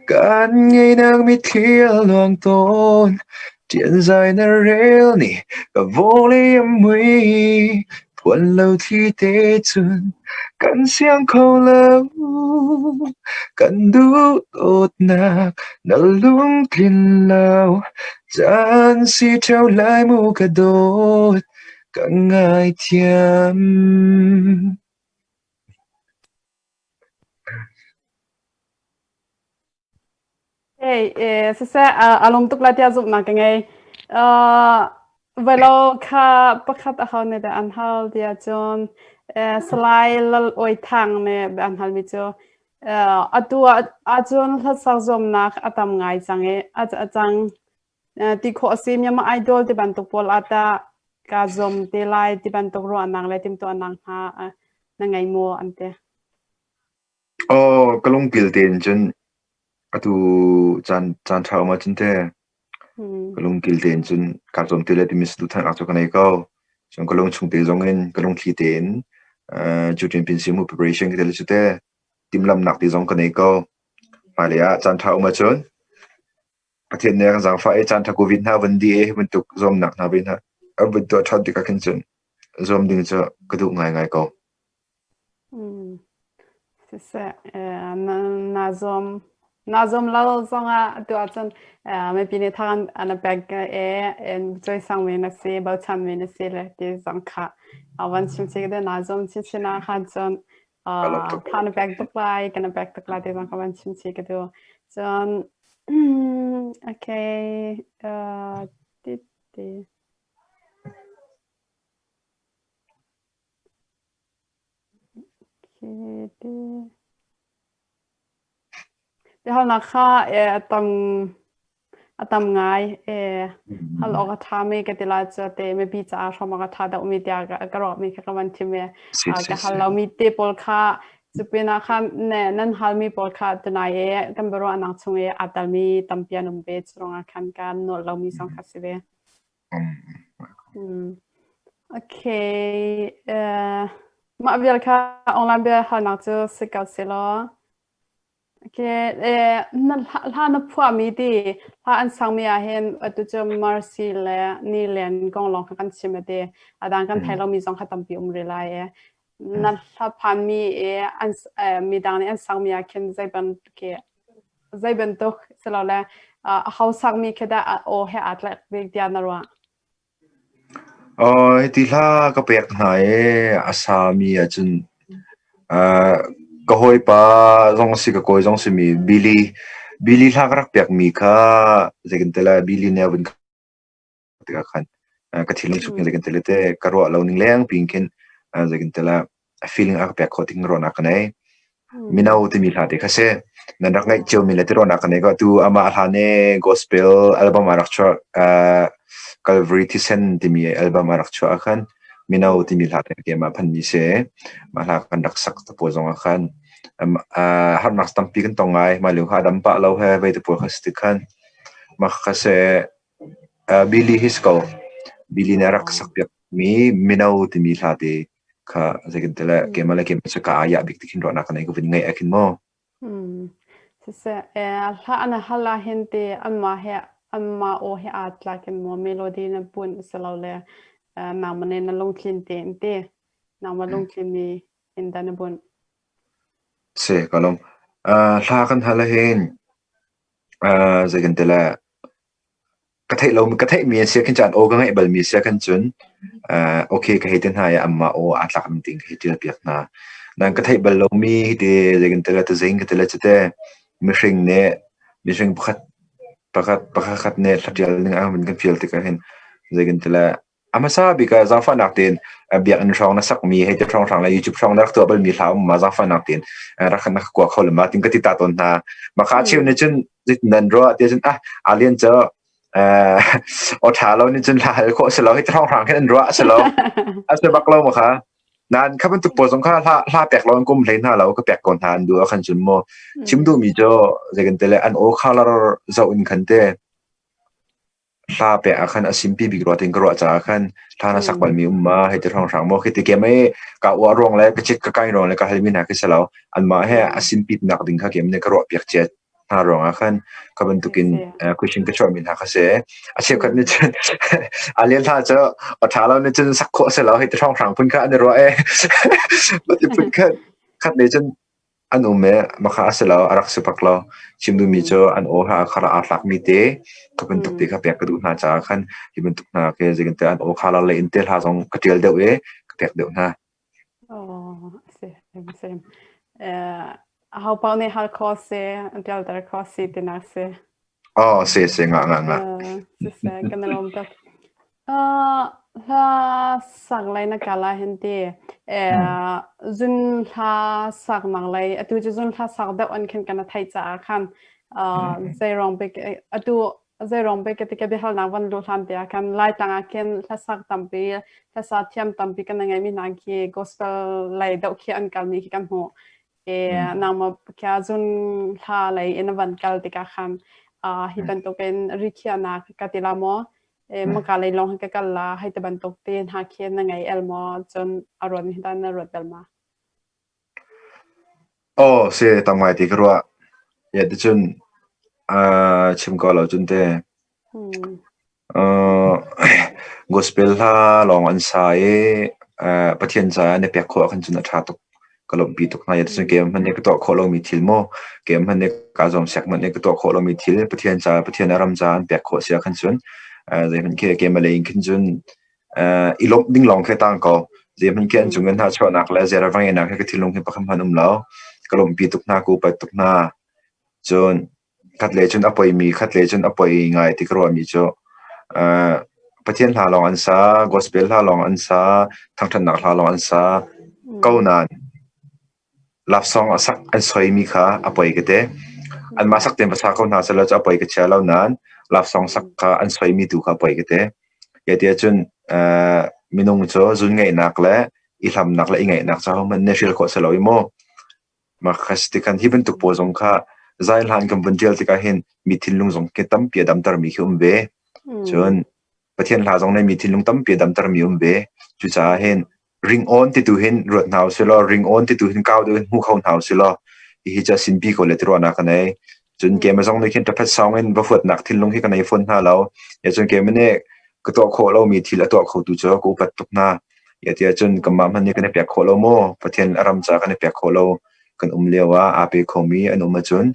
kan ngeinak mitthli a luang tawn. Ṭianzai na rel nih ka vawlei a mui, phuan lo thli te cun kan siang kho lo. Kan duh dawtnak na lungtlin lo, caan si ṭheo lai mu ka dawt, ka ngaithiam. Hey, eh, siseh, a lung tuk lai tiah zumhnak ka ngei. Uh, velo kha pakhat a ho nih dah an hal tiah cun eh, Salai Lal Oi Thang nih an halmi cu eh, atu ah ahcun hlasak zuamnak a tam ngai cang i a, a cang. Eh, ti khawh a si Myanmar Idol ti bantuk pawl ah tah kaa zuam te lai ti bantuk ruahnak le timhtuahnak hna eh, na ngei maw an ti. Aw, ka lungpil tein cun atu caan caan ṭha um ahcun teh ka lungkil tein cun kaa zuam te lai timi saduhthahnak cu ka nei ko. Cun ka lungchung te zong in ka lungthli tein cu ṭin simu preparation ka tel cu teh timhlamhnak ti zong ka nei ko. Hmailei ah caan ṭha um ahcun Pathian nih a kan zaangfah i caan ṭha covid hna van dih i hi bantuk zuamnak hna ve hna a vun tuah ṭhan tikah khin cun zuam ding cu ka duh ngaingai ko. Siseh, naa zuam naa zuam lo zongah atu ahcun mipi nih thang an an pek i cawisangmi na si, bochanmi na si le ti zong kha van chim chih ka duh. Naa zuam chinchin ahkhan cun tha na pek tuk lai, kan na pek tuk lai ti zong kha van chim chih ka duh. Cun okay, ti ti. Biahalnak kha a tam a tam ngai. Hal awk a ṭhami ka ti lai cu te mipi caah hrawm awk a ṭha deuhmi tiah ka ruahmi kha ka van thim i ka hal lomi te pawl kha cu pinah khan nan halmi pawl kha tunai i kan biaruahnak chung i aa telmi tampi an um ve. Cu ruangah khan ka nolh lomi zong kha si ve. Okay. Uh, mah vial kha online bia halnak cu si ko selaw. Okay, eh, na hla na phuahmi ti hla an sangmi ah hin atu cu Mercy le Nilen kong lawng kha kan chim ati. Adang kan thei lomi zong kha tampi um rih lai e. Na hla phanmi i an midang nih an sangmi ah khin zei bantuk zei bantuk silole aho sakmi khi dah aw he aa tlak bik tiah na ruah? Hiti hla ka pek hna i a sami ahcun ka hawipa zong a si, ka kawi zong a simi Billy. Billy hla ka rak pekmi kha zei kan ti lai, Billy nih a vun tikah khan ka thinlung chung hin zei kan ti te ka ruah lo ning leng piin khin zei kan ti la feeling a ka pek khawh ting ruahnak ka nei. Mino timi hla te kha si. Nan rak ngaih cio mi le ti ruahnak ka nei ko. Tu amah hla ne gospel album a rak chuah Calvary Thisen timi album a rak chuah ah khan mino timi hla te keimah phan mi si. Mah hla kan rak sak te pawl zong ah khan harnak tampi kan tong ngai. Mah lio kha a dam pah lo he vei te pawl kha si ti khan mah kha si Billy Hisco Billy nih a rak sakpiakmi Mino timi hla te kha zeitintiah keimah le keimah cu ka ayah bik ti khin ruahnak ka nei ka vun ngaih ah khin maw. Siseh, hla na hal ah hin ti anmah he anmah aw he aa tlak in maw melody na bunh silole nangmah nih na lungthlin tein ti nangmah lungthlin mi in dah na bunh? Si, ka lawm. Hla kan hal ahhin zeitintiah ka theih lo ka theihmi an si khin cun aw ka ngaih balmi si khin cun okay ka hei ti hna i anmah aw aa tlak ning tiin ka hei ṭial piak hna. Nan ka theih bal lomi hiti zeitintiah tuzing ka ti le cite mihring nih mihring pakhat pakhat pakhat nih hla ṭial ning a kan fial tikah hin zeitintiah A hmasa bik ah zaangfahnak tein biakinn hrawng na sakmi hei ti hrawnghrang le YouTube hrawng na rak tuah balmi hla um ma zaangfahnak tein rak na ka kua kho le ma tin ka ti ta tawn hna. Maka cheu nih cun zeitin nan ruah ti cun ah Alien cu Aw ṭha lo nih cun hla hal khawh a si lo. Hi ti hrawnghrang khin an ruah a si lo. A si bak lo maw kha? Nain kha bantuk pawl zong kha hla, hla pek lo an kum hlei hna lo ka pek ko hna an duh ah khan cun mu chim duhmi cu zeikan te le an aw color zoh in khan te hla pek ah khan a simpi bik rua tin ka ruah caah khan hla na sak balmi um ma hei ti hrawnghrang maw khi ti ke mei ka uah ruang le ka cik ka kai ruang le ka halmi hna khi si lo anmah he a simpit nak ding kha kem ne ka ruah piak cia hna ruangah khan kha bantukin question ka chuahmi hna kha si. A cheukhat nih cun a lian hla cu a ṭha lo nih cun sak khawh a si lo hei ti hrawnghrang phun kha an i ruah e. Mati phun khat khat nih cun an um e makha a si lo a rak si bak lo. Chim duhmi cu an aw ha kha aa tlakmi te kha bantuk te kha pek ka duh hna caah khan hi bantuk hna ke zeitin an aw kha la le in te hla zong ka ṭial deuh e ka pek deuh hna. Oh, a si, same. Uh, aho paoh nih hal kho si, an ṭialter kho si tinak si. Oh, si si nga nga nga. Uh, siseh, kan i lawm tuk. Uh, hla sak lei na kal ah hin ti, eh, zun hla sak nak lei, atu cu zun hla sak deuh an khin kan a theih caah khan, uh, zeiruang bik, atu Zeiruang bik ka ti ka biahalnak van luh hlan te ah khan Laitlang ah khin hlasak tampi, hlasa thiam tampi kan ngeimi hna khi gospel lei deuh khi an kalmi khi kan hmuh. E, nangmah kha zun hla lei in a van kal tikah khan uh, hi bantukin rikhiahnak ka ti la maw? E, maka lei lawng hi ka kal la, hei ti bantuk te hna khi na ngei el maw? Cun a ruat mi dan na ruat bel ma? Aw, si tam ngai ti ka ruah. Ya ticun uh, chim ko lo cun te. Uh, gospel hla lawng an sa i uh, Pathian caah an i pek khawh ahkhan cun a ṭha tuk. Ka lawmhpi tuk hna. Ya ticun keimah hmanh nih ka tuah khawh lomi thil maw, keimah hmanh nih kaa zuam sek hmanh nih ka tuah khawh lomi thil Pathian caah, Pathian a ram caah an pek khawh si ahkhan cun uh, zeihmanh khi keimah lei in khin cun i lawmh ding lawng khi a tang ko. Zeihmanh khi an cung in hnahchuahnak le zeira va ngeihnak hi ka thinlung hi pakhat hmanh um lo. Ka lawmhpi tuk hna, ka upat tuk hna. Cun khat le cun a poimi, khat le cun a poi ngai ti ka ruahmi cu Pathian hla lawng an sa, gospel hla lawng an sa, thangṭhatnak hla lawng an sa ko nain Laksawng a sak an soimi kha a poi ka ti. Anmah sak tein va sa ko hna sehlaw cu a poi ka chia lo nain laksawng sak kha an soimi tu kha a poi ka ti. Kei ti ahcun minung cu zunngaihnak le i hlamnak le i ngaihnak cu ahohmanh nih hrial khawh a si lo i mu. Mah kha si tikhan hi bantuk pawl zong kha zai hlan kan vun ṭial tikah hin mi thinlung zong khi tampi a damtermi khi um ve. Cun Pathian hla zong nih mi thinlung tampi a damtermi um ve. Cucaah hin ringawn ti tu hin ruat hna usih law ringawn ti tu hin kau deuh in hmu kho hna usih law hihi cu a sinpi ko le ti ruahnak ka nei. Cun keimah zong nih khin ṭaphet sawng in va huatnak thinlung hi ka nei fawn hna lo. Ya cun keimah nih ka tuah khawh lomi thil a tuah khotu cu ka upat tuk hna. Ya tiah cun kanmah hmanh nih kan i pek khawh lo maw? Pathian a ram ca kan i pek khawh lo kan um lio ah aa pe khomi an um ahcun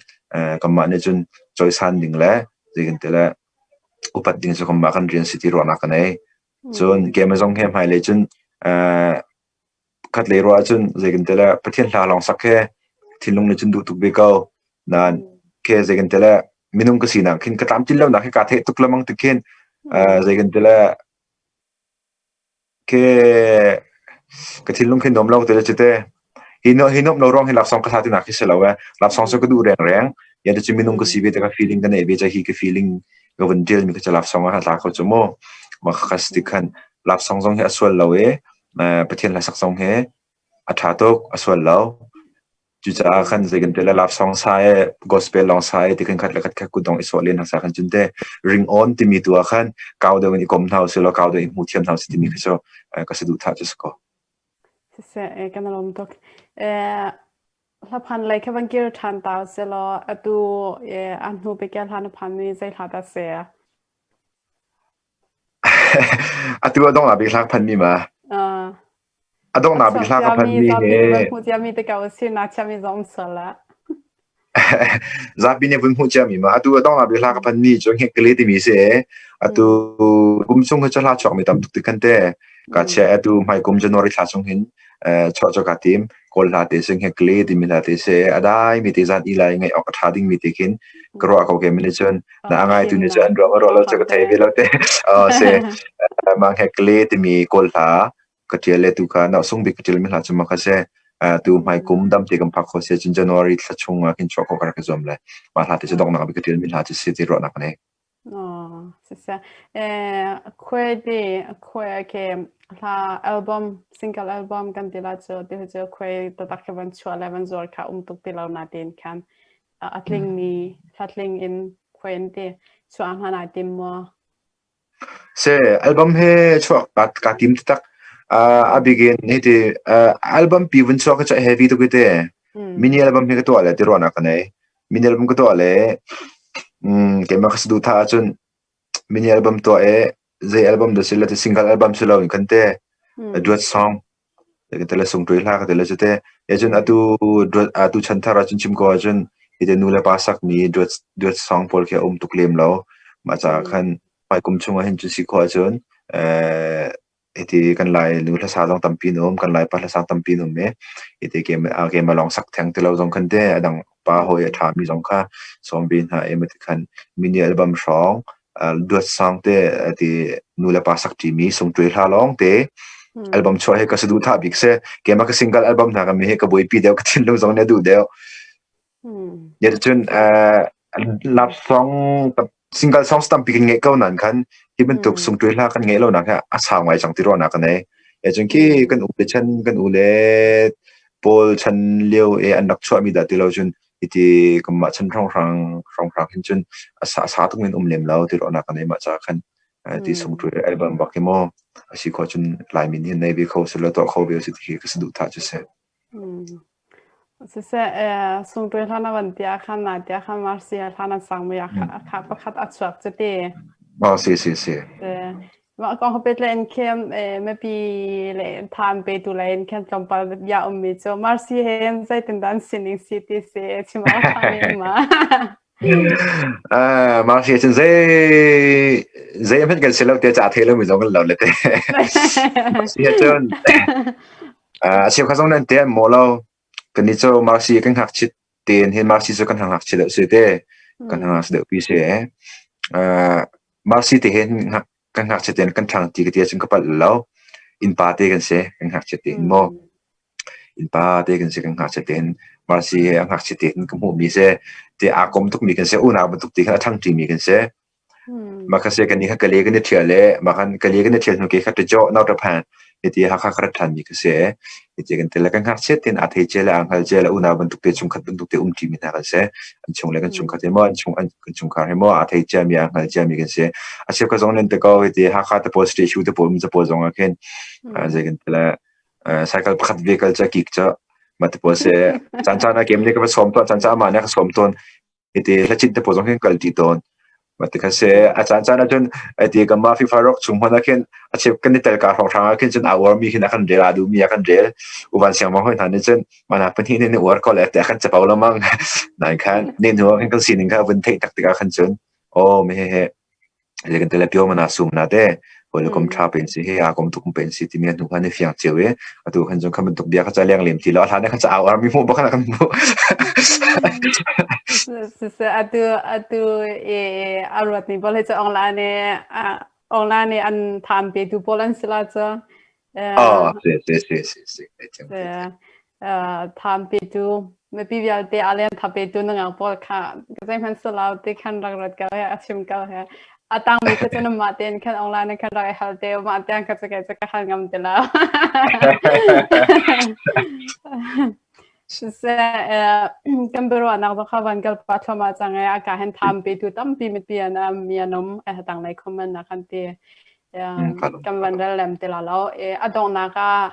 kanmah nih cun cawisan ding le zeitin ti le upat ding cu kanmah kan rian si ti ruahnak ka nei. Cun keimah zong hi hmailei cun khatlei ruah ahcun zei kan ti le Pathian hla lawng sak he thinlung nih cun duh tuk ve ko. Nain ke zei kan ti le minung ka sinak khin ka tlamtlin lonak hi kaa theih tuk lengmang tik khin zei kan ti le ke ka thinlung khi nuam lo ti le cite. Hi no hi nuam lo ruang hi laksawng ka tha tinak khi si lo ee. Laksawng cu ka duh rengreng. Ya cu minung ka si ve te ka feeling ka neih ve ca hi ka feeling ka vun ṭial mi kha cu laksawng ah tla kho cu mu. Mah kha si khan laksawng zong hi a sual lo i Pathian hlasak zong hi a ṭha tuk a sual lo. Cucaah khan zei kan ti le laksawng sa e gospel lawng sa e ti khan khat le khat kha kutdong i sawh len hna sa khan cun te ring on timi tu ah khan kau deuh in i kom hna usih law kau deuh in hmu thiam hna usih timi kha cu ka saduhthah cu si ko. Siseh, kan i lawm tuk. Hlaphan lei kha van kir ṭhan ta usilaw atu a hnu bik ah hla na phanmi zei hla dah si? Atu a donghnak bik hla ka phanmi ma? A donghnak bik hla ka phanmi hi hmuh ciami te ko si na chiami zong um sual la. Zapi nih vun hmuh ciami ma atu a donghnak bik hla ka phanmi cu Nghekkele timi si. Atu kum chung hi cu hla chuakmi tam tuk ti khan te. Ka chia atu hmai kum January thla chung hin chuah cu kaa tim. Kawl hla te si Nghekkele timi hla te si. A dai mi te zan i lai ngaih awk a ṭha ding mi te khin ka ruah ko ke mi nih cun na a ngaitu nih cun an ruah ruah lo cu ka thei ve lo te. Si mah Nghekkele timi Kawl hla ka ṭial le tu kha na sung bik ka ṭial mi hla cu ma kha si. Tu hmai kum dam te kan phak kho si cun January thla chung ah khin chuah khawh ka rak i zuam le mah hla te cu donghnak bik ka ṭial mi hla cu si ti ruahnak ka nei. Aw, siseh. Eh, khuai ti, khuai ke hla album, single album kan ti la cu, ti cu khuai taktak khi van chuah le van zuar kha um tuk ti lo na tin khan a tling mi, hla tling in khuai in ti chuah hna nai tim maw? Se album he chuak ka tim taktak. Uh, a bigin hiti uh, album pi vun chuak cu heavy tuk te. Mini album hi ka tuah le ti ruahnak ka nei. Mini album ka tuah le mm keimah ka saduhthah ahcun mini album tuah i zei album dah si le ti single album si loin khan te duet song ka ti le sungṭuai hla ka ti le cute. Cun atu duet atu chanthar ahcun chim ko ahcun hiti nu le pa sakmi duet duet song pawl khi a um tuk lem lo. Mah caah khan hmaikum chung ah hin cun si khawh ahcun Hiti kan Lai nu hlasa zong tampi an um, kan Laipa hlasa tampi an um i hiti keimah lawng sak theng ti lo zong khan te a dang pa hawi a ṭhami zong kha sawm ve hna i mati khan mini album hrawng duat sang te ti nu le pa sak ṭimi sungṭuai hla lawng te album chuah hi ka saduhthah bik si. Keimah ka single album hna ka mi hi ka buaipi deuh, ka thinlung zong nih a duh deuh. Cun love song single songs tampi kan ngeih ko nain khan hi bantuk sungṭuai hla kan ngeih lonak hi a sau ngai cang ti ruahnak ka nei. Cun khi kan ule chan kan ule pawl chan lio i an rak chuahmi dah ti lo cun hiti kanmah chan hrawnghrang hrawnghrang hin cun a sa sa tuk in um lem lo ti ruahnak ka nei mah caah khan ti sungṭuai album bak hi maw a si khawh cun Laimi nih hin nei ve kho selaw tuah kho ve usih ti khi ka saduhthah cu si. Siseh, sungṭuai hlan a van ti ahkhan nai ti ahkhan Marcy hlan an sangmi ah kha pakhat a chuak cu ti. Oh, si si si. Mah kong pehtlaih in khin mipi le tha an petu lei in khin tlawmpal bia ummi cu Marcy he zeitindah an sining si ti si chim awk ṭha mi um ma? Marcy cun zei zei hmanh kan si lo tiah ca thei lomi zong kan lo le te. Marcy cun a cheukhat zong nan te an mawh lo. Kannih cu Marcy kan ngakchit tein hin Marcy cu kan ngakchit deuh si te. Kan ngakchit deuh pi si. Marcy te hin kan ngakchit tein kan ṭhang ti ka ti ahcun ka palh lo. Innpa te kan si kan ngakchit tein maw. Innpa te kan si kan ngakchit tein Marcy he a ngakchit tein ka hmuhmi si. Te aa kom tukmi kan si. Unau bantuk ti khan a ṭhangṭimi kan si. Mah kha si kan i kha kale kan i ṭhial i mah khan kale kan i ṭhial hnu ke kha ṭicaw nauṭa phan hiti Hakha ka rat ṭhanmi ka si. Hiti kan ti le kan ngakchiat tein aa thei cia le aa hngal cia le unau bantuk te chungkhat bantuk te um ṭimi hna kan si. An chung le kan chungkhat hi maw an chung an kan chungkhar hi maw aa thei ciami aa hngal ciami kan si. A cheu ka zong nan te ko hiti Hakha te pawl statue te pawl um te pawl zong ah khin zei kan ti le cycle pakhat vehicle ca kik ca mah te pawl si. Caan caan ah kem nih ka va sawm tawn caan caan amah nih a ka sawm tawn. Hiti hlachin te pawl zong hin kal ṭi tawn. Mah ti kha si a caan caan ahcun ati kanmah FIFA rock chung hmanh ah khin a cheu kan i tel ka hrawnghrang ah khin cun aa uarmi khin a kan rel aa duhmi a kan rel. Uvan siangmang hoi hna nih cun mah pahnih nih uar ko le tiah kan capo lengmang. Nain khan ne hnu ah khin kan sining kha vun theih tak tikah khan cun aw me he he kan tele pio mana sum na te hawikom ṭha pen si hi aa kom tuk pen si timi hnu khan i fiang cio i atu khan cun khan bantuk bia kha ca leng lem ti lo a hlan khan ca au armi hmuh bak kan hmuh Siseh atu atu i a ruat mi pawl hi cu online online an tham pe tu pawl an si la cu Oh, si si si si si. Tham petu mipi vialte a len tha petu na ngang pawl kha zeihmanh silo ti khan rak rat ko he a chim ko he a tangmi kha cun mah tein khan online khan rak i hal te mah tiang kha cu kei cu ka hal ngam ti lo. Siseh kan biaruahnak zong kha van kal pah thluahmah cang i a ka hen tham petu tampi mipi an um mi an um a tanglei comment ah khan ti kan van rel lem ti la lo a donghnak ah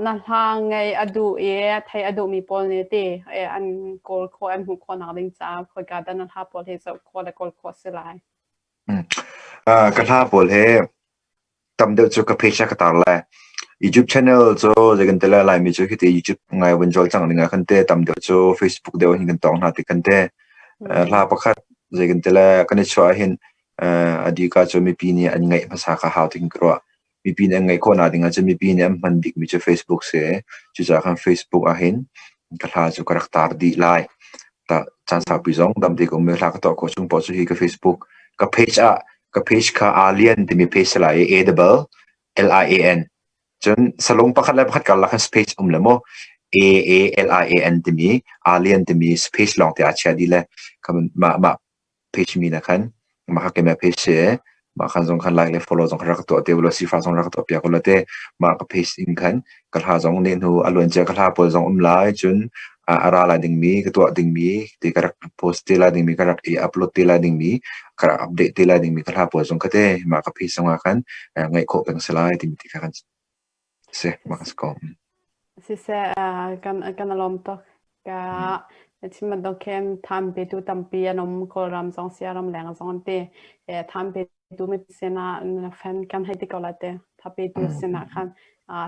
Na hla ngaih a duh i theih a duhmi pawl nih ti an kawl khawh, an hmuh khawhnak ding caah khoika dah na hla pawl hi zoh khawh le kawl khawh a si lai? Ka hla pawl hi tam deuh cu ka page ah ka tar lai. YouTube channel cu zei kan ti lai Laimi cu hiti YouTube ngai vun cawlcangh ding ah khan te tam deuh cu Facebook deuh hin kan tawng hna ti khan te. Hla pakhat zei kan ti lai kan i chuah ahhin a dika cu mipi nih an ngaih hmasa kha hau ti ka ruah. Mipi nih an ngaih khawhnak ding ahcun mipi nih an hman bikmi cu Facebook si. Cucaah khan Facebook ahhin ka hla cu ka rak tar dih lai. Caan saupi zong dam te ka um i hla ka tuah khawh chung paoh cu hi ka Facebook ka page ah ka page kha Alian timi page si lai i A double L I A N. Cun salung pakhat le pakhat karlak khan space um le maw A A L I A N timi Alian timi space lawng te aa chia dih le mah mah page mi na khan. Mah kha keimah page si mah khan zong khan like le follow zong kha rak tuah te ulaw sifah zong rak tuah piak ulaw te mah ka page in khan ka hla zong neh hnu a luancia ka hla pawl zong um lai cun a ra lai dingmi ka tuah dingmi ti ka rak post te lai dingmi ka rak i upload te lai dingmi ka rak update te lai dingmi ka hla pawl zong kha te mah ka page zong ah khan ngaih khawh peng si lai timi ti kha kan si mah ka si ko. Siseh kan kan lawm tuk. Ka chim bantuk khin tham petu tampi an um Kawlram zong Siaram leng zong an ti. Tham petu mi sinah na fan kan hei ti ko lai te. Tha petu sinah khan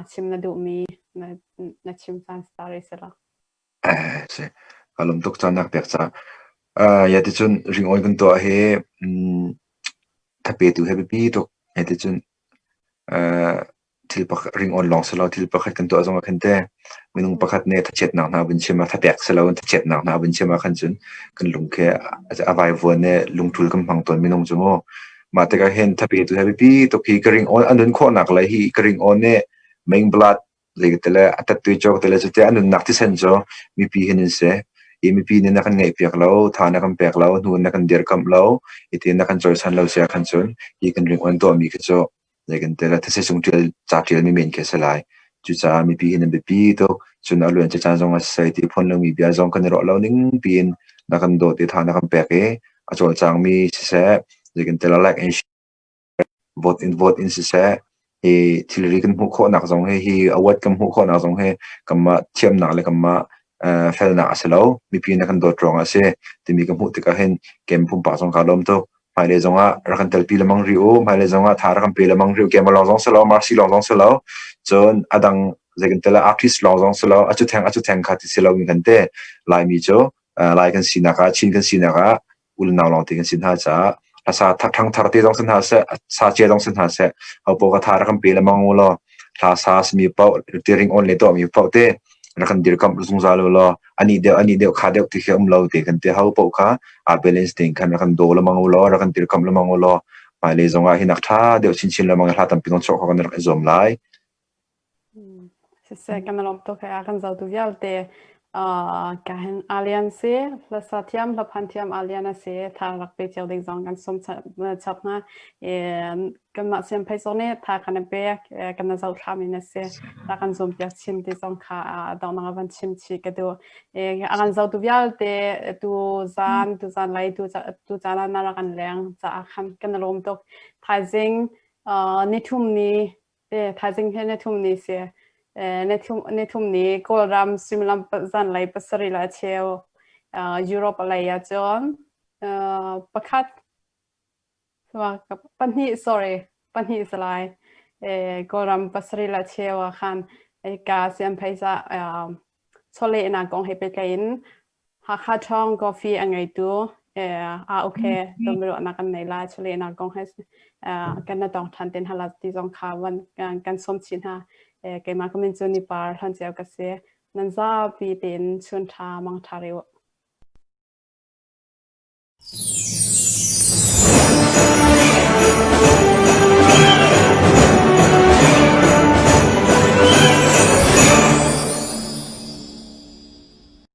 chim na duhmi na na chim caan story si lo. Eh si. Ka lawm tuk caan nak pek ca. Ya ti cun ringawn kan tuah hi thapetu he biapi tuk. Ya ti cun thil pakhat ringawn lawng si lo thil pakhat kan tuah zong ah khan te minung pakhat nih thachiatnak hna vun chim ah thapek si lo thachiatnak hna vun chim ah khan cun kan lung khi a vaivuan i lungthul kan hmang tawn minung cu mu. Mah tikah hin thapetu he biapi tuk hi ka ringawn a nun khawhnak le hi ka ringawn nih main blood zeitile a tattui cawk tile cuti a nunnak thisen cu mipi hin in si. I mipi nih na kan ngeihpiak lo, tha na kan pek lo, hnu na kan dirkamh lo, iti na kan cawisan lo sia khan cun hi kan ringawn tuahmi khi cu zeikan tile these chung ṭial ca ṭialmi men khi a si lai. Cucaah mipi hi nan biapi tuk. Cun a luan caan zong a si ti phone lomi bia zong kan i ruah lo ning piin na kan dawt i tha na kan pek i a cawlcangmi siseh zeikan tile like and share vote in vote in siseh hi thilri kan hmuh khawhnak zong hi hi award kan hmuh khawhnak zong hi kanmah thiamnak le kanmah felnak a si lo. Mipi na kan dawt ruangah a si timi ka hmuh tikah hin kem pumpak zong kaa lawm tuk. Hmailei zongah rak kan telpi lengmang rih u. Hmailei zongah tha rak kan pe lengmang rih u. Keimah lawng zong si lo, Marcy lawng zong si lo. Cun a dang zei kan tel ah artist lawng zong si lo. A cu theng a cu theng kha ti si lo in kan te. Laimi cu Lai kan sinak ah Chin kan sinak ah unau lawng te kan si hna caah hlasa ṭhangthar te zong si hna seh, sa cia zong si hna seh, hopaoh ka tha rak kan pe lengmang u law hla sa simi paoh tiring on le tuahmi paoh te rak kan dirkamh zungzal u law anih deuh anih deuh kha deuh ti khi um lo te kan ti ho paoh kha aa balance tein khan rak kan daw lengmang u law rak kan dirkamh lengmang u law hmailei zongah hi nak ṭha deuh chinchin lengmang hla tampi zong chuah kho kan rak i zuam lai. Siseh kan i lawm tuk hei a kan zohtu vialte ka hin Alian si hlasa thiam hlaphan thiam Alian a si tha rak pe cio ding zong kan sawm chap hna kanmah siam phei zong nih tha kan i pek kan na zoh thlam in a si ta kan zum piak chin ti zong kha donghnak van chim chih ka duh a kan zohtu vialte tu zan tu zan lei tu tu caan ah na rak kan leng caah khan kan i lawm tuk thaizing nithum ni Thaizing hi nithum ni si. Nithum ni Kawlram suimilam zanlei pasarih le a cheu Europe lei ahcun pakhat pahnih sorry pahnih si lai. Kawlram pasarih le a cheu ah khan hika Siangphei chawlehnak kong he pehtlai in Hakha Ṭhawng Coffee a ngeitu ah okay tonbiaruahnak kan nei lai chawlehnak kong he kan na tong ṭhan ten hala ti zong kha van kan sawm chih hna. Keimah ka min cu Nipar Hlanceu ka si. Nan zapi tein chun ṭha mang ṭha rih u.